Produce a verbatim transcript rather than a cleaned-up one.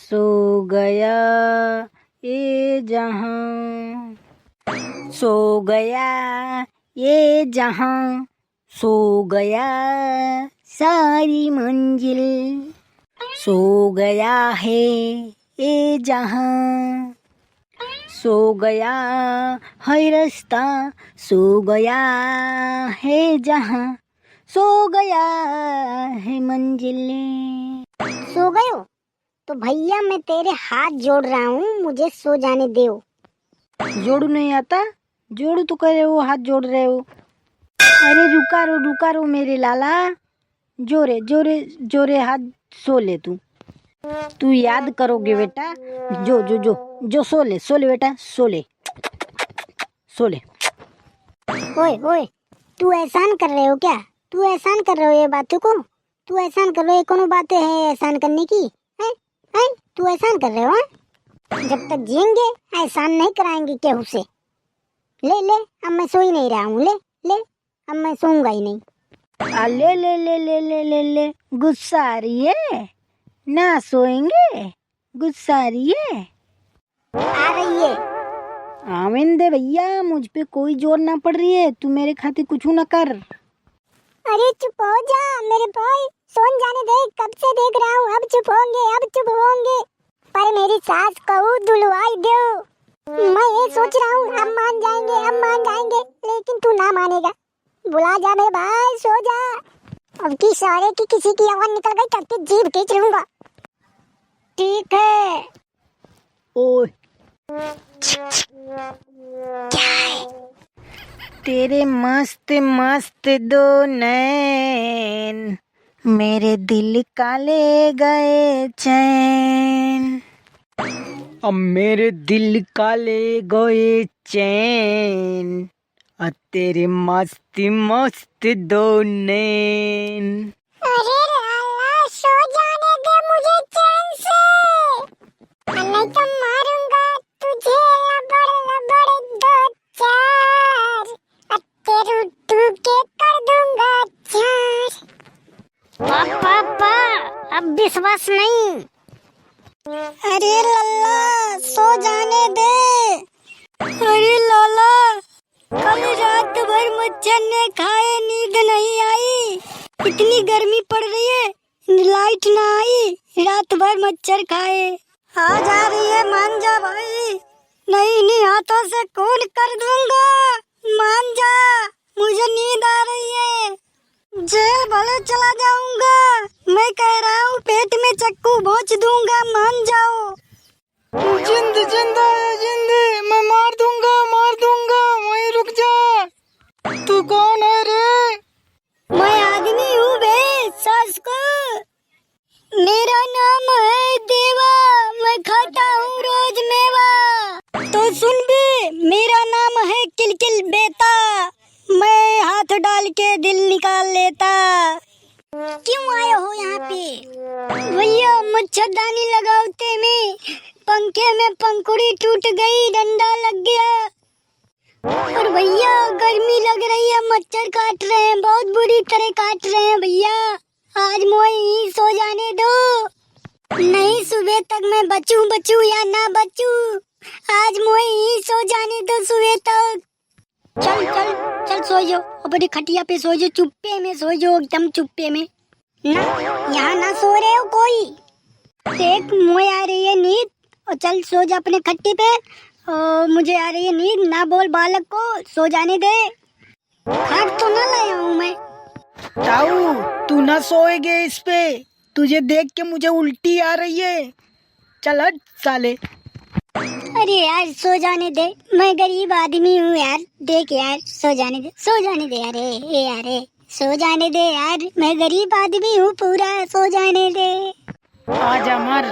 सो गया ये जहां, सो गया ये जहां, सो गया सारी मंजिल, सो गया है ये जहां, सो गया है रास्ता, सो गया है जहां, सो गया है मंजिल। सो गयो? तो भैया, मैं तेरे हाथ जोड़ रहा हूँ, मुझे सो जाने दो। जोड़ू नहीं आता? जोड़ू तो कह रहे हो, हाथ जोड़ रहे हो। अरे रुका रो, रुका रो मेरे लाला, जोरे, जोरे, जोरे हाथ, सो ले तू। तू याद करोगे बेटा, जो, जो, जो, जो सो ले, सो ले बेटा, सो ले, सो ले। ओए, ओए, तू एहसान कर रहे हो क्या? तू एहसान कर रहे हो ये बातों को? तू एहसान कर रहे हो, ये कौनो बातें है एहसान करने की? हैं? हैं? तू एहसान कर रहे हो, हैं? जब तक जिएंगे, एहसान नहीं कराएंगे केहू से। ले, ले, अब मैं सो ही नहीं रहा हूँ, ले, ले, अब मैं सोऊंगा ही नहीं। आ, ले, ले, ले, गुस्सा आ रही है, ना सोएंगे, गुस्सा आ रही है। आ रही है। आवेन दे भैया, मुझ पे कोई जोर ना पड़ रही है, तू मेरे खातिर कुछ ना कर। अरे चुप हो जा मेरे भाई, सोन जाने दे, कब से देख रहा हूँ, अब चुप होंगे, अब चुप होंगे। पर मेरी सास को दुलवाई दो। मैं ये सोच रहा हूँ, अब मान जाएंगे, अब मान जाएंगे, लेकिन तू ना मानेगा। बुला जा मेरे भाई, सो जा। अब की सारे की किसी की आवाज निकल गई, तब की जीभ खींच लूंगा। ठीक है। ओए। क्या है? तेरे मस्त मस्त दो नैन, मेरे दिल का ले गए चैन। अब मेरे दिल का ले गए चैन, आ तेरे मस्त मस्त दो नैन। अरे लाला, सो जाने दे मुझे चैन से, नहीं तो मारूंगा तुझे लबड़ लबड़ दो चार, आ तेरू टू के कर दूंगा चार। पापा, पापा, अब विश्वास नहीं। अरे लल्ला, सो जाने दे। अरे लाला, कल रात भर मच्छर ने खाए, नींद नहीं आई। इतनी गर्मी पड़ रही है, लाइट ना आई, रात भर मच्छर खाए। आ जा रही है, मान जा भाई, नहीं, नहीं, हाथों से खून कर दूंगा, मान जा, मुझे नींद आ रही है। जेल भले चला जाऊंगा, मैं कह रहा हूँ, पेट में चक्कू भोंच दूंगा, मान जाओ। जिंद, जिंद है, जिंद, मैं मार दूंगा, मार दूंगा, वहीं रुक जा। तू कौन है रे? मैं आदमी हूँ बे, सास को। मेरा नाम है देवा, मैं खाता हूँ रोज मेवा। तो सुन बे, मेरा नाम है किलकिल बेता, मैं हाथ डाल के दिल निकाल लेता। क्यों आए हो यहाँ पे? भैया, मच्छरदानी लगावते में पंखे में पंखुड़ी टूट गई, डंडा लग गया। और भैया, गर्मी लग रही है, मच्छर काट रहे हैं, बहुत बुरी तरह काट रहे हैं भैया। आज मोए यहीं सो जाने दो, नहीं सुबह तक मैं बचूं, बचूं या ना बचूं, आज मोए यहीं सो जाने दो सुबह तक। चल, चल, चल, सो जो, अपनी खटिया पे सो जो, चुप्पे में सो जो, एकदम चुप्पे में। ना, यहाँ ना सो रहे हो कोई। देख, मोए आ रही है नींद, और चल सो जा अपने खट्टी पे। ओ, मुझे आ रही है नींद, ना बोल बालक को, सो जाने दे। खाट तो ना लाया हूँ मैं। ताऊ, तू ना सोएगे इस पे, तुझे देख के मुझे उल्टी आ रही है। चल हट साले। अरे यार, सो जाने दे, मैं गरीब आदमी हूँ यार। देख यार, सो जाने दे, सो जाने दे यार, ए, ए यार, ए, सो जाने दे यार, मैं गरीब आदमी हूँ पूरा, सो जाने दे। आजा मर,